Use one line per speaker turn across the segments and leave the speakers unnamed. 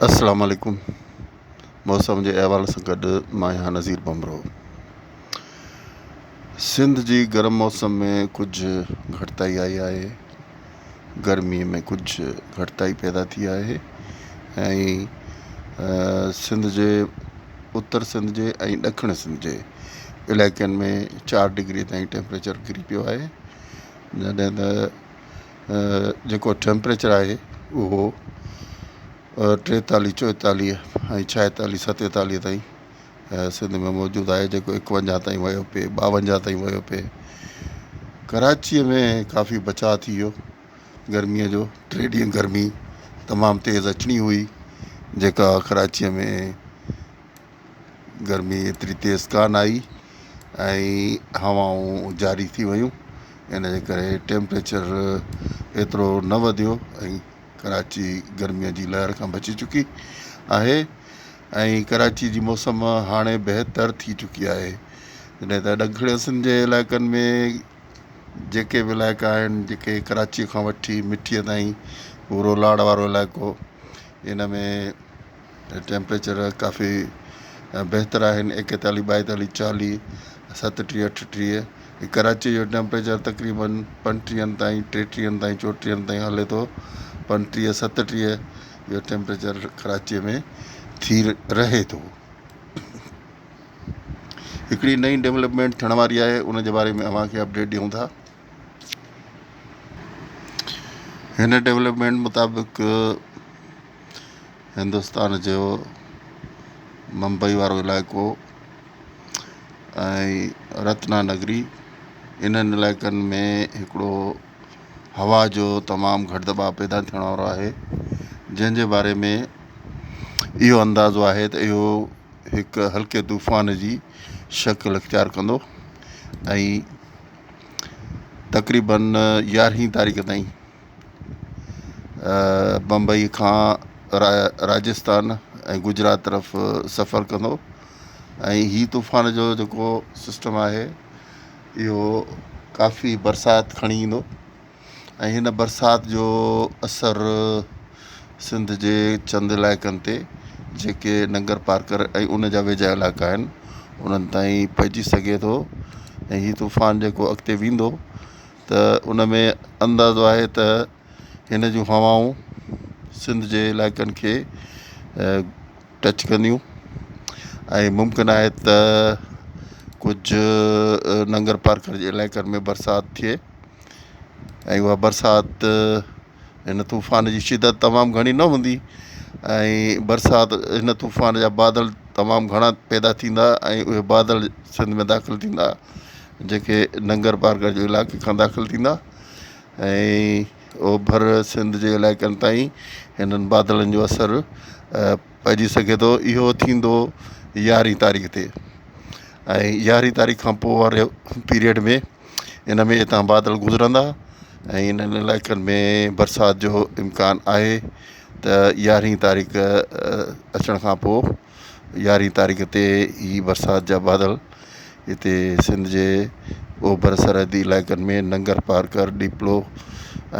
السلام عليڪم موسم جي احوال سان گڏ مان آهيان نذير ڀنڀرو. سنڌ جي گرم موسم ۾ ڪجهه گهٽتائي آئي آهي گرمي ۾ ڪجهه گهٽتائي پيدا ٿي آهي ۽ سنڌ جي اتر سنڌ جي ۽ ڏکڻ سنڌ جي علائقن ۾ چار ڊگري تائين ٽيمپريچر ڪري پيو آهي جڏهن ته جيڪو ٽيمپريچر آهي اهو ٽيتاليهه چوئيتاليهه ۽ ڇائيتاليهه ستيتاليهه تائين سنڌ ۾ موجود آهي جيڪو ايڪونجاهه تائين ويو پئي ٻاونجاهه تائين ويو پئي ڪراچيء ۾ ڪافي بچاء ٿي ويو گرميء جو ٽي ڏينهن گرمي تمام تيز اچڻي هئي جيڪا ڪراچيء ۾ گرمي ايتري تيز ڪانه آئي ۽ هوائون جاري ٿي ويون ان جي ڪري ٽيمپريچر ايترو نه وڌيو ۽ ڪراچي گرميء جي لهر کان بچي چڪي آهي ۽ ڪراچي جي موسم هاڻي بهتر ٿي چڪي آهي جڏهن ته ڏکڻ سنڌ جي علائقن ۾ جيڪي به علائقا آهن جيڪي ڪراچيء کان وٺي مٺيء تائين پورو لاڙ وارو علائقو ان ۾ ٽيمپريچر ڪافي بهتر آهن ايڪيتاليهه ٻائيتاليهه چاليهه ستٽيهه اٺٽيهه ڪراچي جو ٽيمپريچر تقريبن پنٽيهن تائين ٽيٽيهن تائين چوٽيهن تائين هلي ٿو پنٽيهه ستٽيهه اهو ٽيمپريچر ڪراچيء ۾ ٿي رهي ٿو. هڪڙي نئين ڊولپمينٽ ٿيڻ واري آهي ان جي باري ۾ اوهان کي اپڊيٽ ڏيون ٿا. هن ڊولپمينٽ مطابق هندستان جو ممبئي وارو علائقو ۽ رتنا نگري انهن علائقن ۾ هڪڙو هوا جو تمام گهٽ دٻاء پيدا ٿيڻ وارو آهي جنهن جي باري ۾ اهو اندازو آهي ته اهو هڪ هلڪي طوفان جي شڪل اختيار ڪندو ۽ تقريبن يارهين تاريخ تائين بمبئي کان راجسٿان ۽ گجرات طرف سفر ڪندو ۽ هي طوفان جو جيڪو سسٽم آهي اهو ڪافي برسات کڻي ايندو ۽ هن برسات جو اثر سنڌ جي چند علائقن تي جيڪي ننگر پارڪر ۽ ان جا ويجها علائقا آهن انهن تائين پئجي سگهي ٿو ۽ هي طوفان جيڪو اڳتي ويندو ته ان ۾ اندازو آهي ته هن جون هوائون سنڌ جي علائقن کي ٽچ ڪنديون ۽ ممڪن آهي ته ڪجهه ننگر پارڪر جي علائقن ۾ برسات ٿئي ۽ اها برسات هن طوفان جي شدت تمام گهڻي نه هوندي ۽ برسات هن طوفان جا بادل تمام گهڻا پيدا ٿيندا ۽ اهي بادل سنڌ ۾ داخل ٿيندا جيڪي ننگر پارڪر جي علائقي کان داخل ٿيندا ۽ اوڀر سنڌ جي علائقن تائين هنن بادلن جو اثر پئجي سگهي ٿو اهو ٿيندو يارهين تاريخ تي ۽ يارهين تاريخ کان پوء واري پيريڊ ۾ ان ۾ هتان بادل گذرندا ۽ انهن علائقن ۾ برسات جو امڪان آهي ته يارهين تاريخ اچڻ کان پوء يارهين تاريخ تي هي برسات جا بادل هتي سنڌ جي اوڀر سرحدي علائقن ۾ ننگر پارڪر ڏيپلو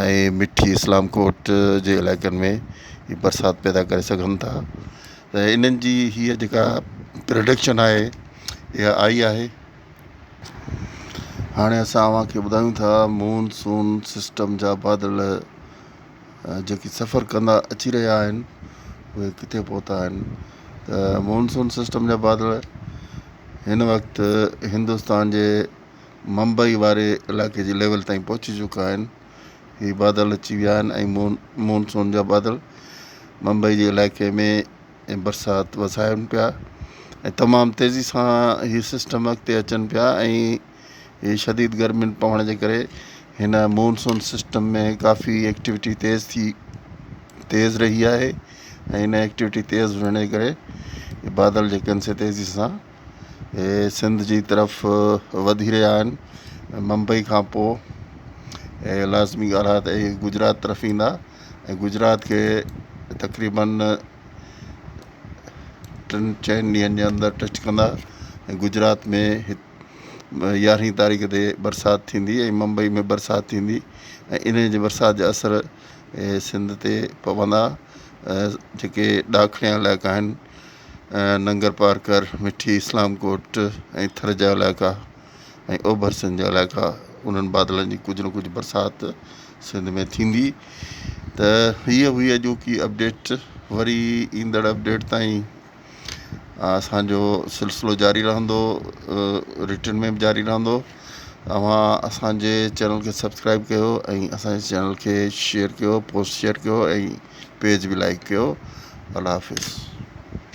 ۽ مٺي اسلام ڪوٽ جي علائقن ۾ هي برسات پيدا ڪري سگهن ٿا ته انهن جي هيء جيڪا پرڊڪشن آهي اها آئي آهي هاڻي اسان اوهان کي ٻڌايون ٿا مون سون سسٽم جا بادل جيڪي سفر ڪندا اچي رهيا آهن اهي ڪٿي پهتا آهن ته مونسون سسٽم جا بادل هن وقت هندستان جي ممبئي واري علائقي جي ليول تائين پهچي چڪا آهن هي بادل اچي ويا آهن ۽ مونسون جا بادل ممبئي جي علائقي ۾ برسات وسائن پيا ۽ تمام تيزي سان هي سسٽم اڳتي اچن پيا ۽ هي شديد گرمين پوڻ جي ڪري هن مونسون سسٽم ۾ ڪافي ايڪٽيوٽي تيز ٿي تيز رهي آهي ۽ هن ايڪٽيوٽي تيز هجڻ جي ڪري بادل جيڪي آهن سي تيزي سان سنڌ جي طرف وڌي رهيا آهن ممبئي کان پوء لازمي ڳالهه آهي ته اهي گجرات طرف ايندا ۽ گجرات کي تقريبن ٽن چئن ڏينهن جي اندر ٽچ ڪندا ۽ گجرات ۾ يارهين تاريخ تي برسات ٿيندي ۽ ممبئي ۾ برسات ٿيندي ۽ انهي جي برسات جا اثر سنڌ تي پوندا. جيڪي ڏاکڻيا علائقا آهن ننگر پارڪر مٺي اسلام ڪوٽ ۽ ٿر جا علائقا ۽ اوڀر سنڌ جا علائقا انهن بادلن جي ڪجهه نه ڪجهه برسات سنڌ ۾ ٿيندي ته هيء هئي اڄوڪي اپڊيٽ وري ايندڙ اپڊيٽ تائين اسانجو سلسلو جاري رهندو رٽن ۾ به جاري رهندو اوهان اسانجي چينل کي سبسڪرائب ڪيو ۽ اسانجي چينل کي شيئر ڪيو پوسٽ شيئر ڪيو ۽ پيج به لائڪ ڪيو الله حافظ.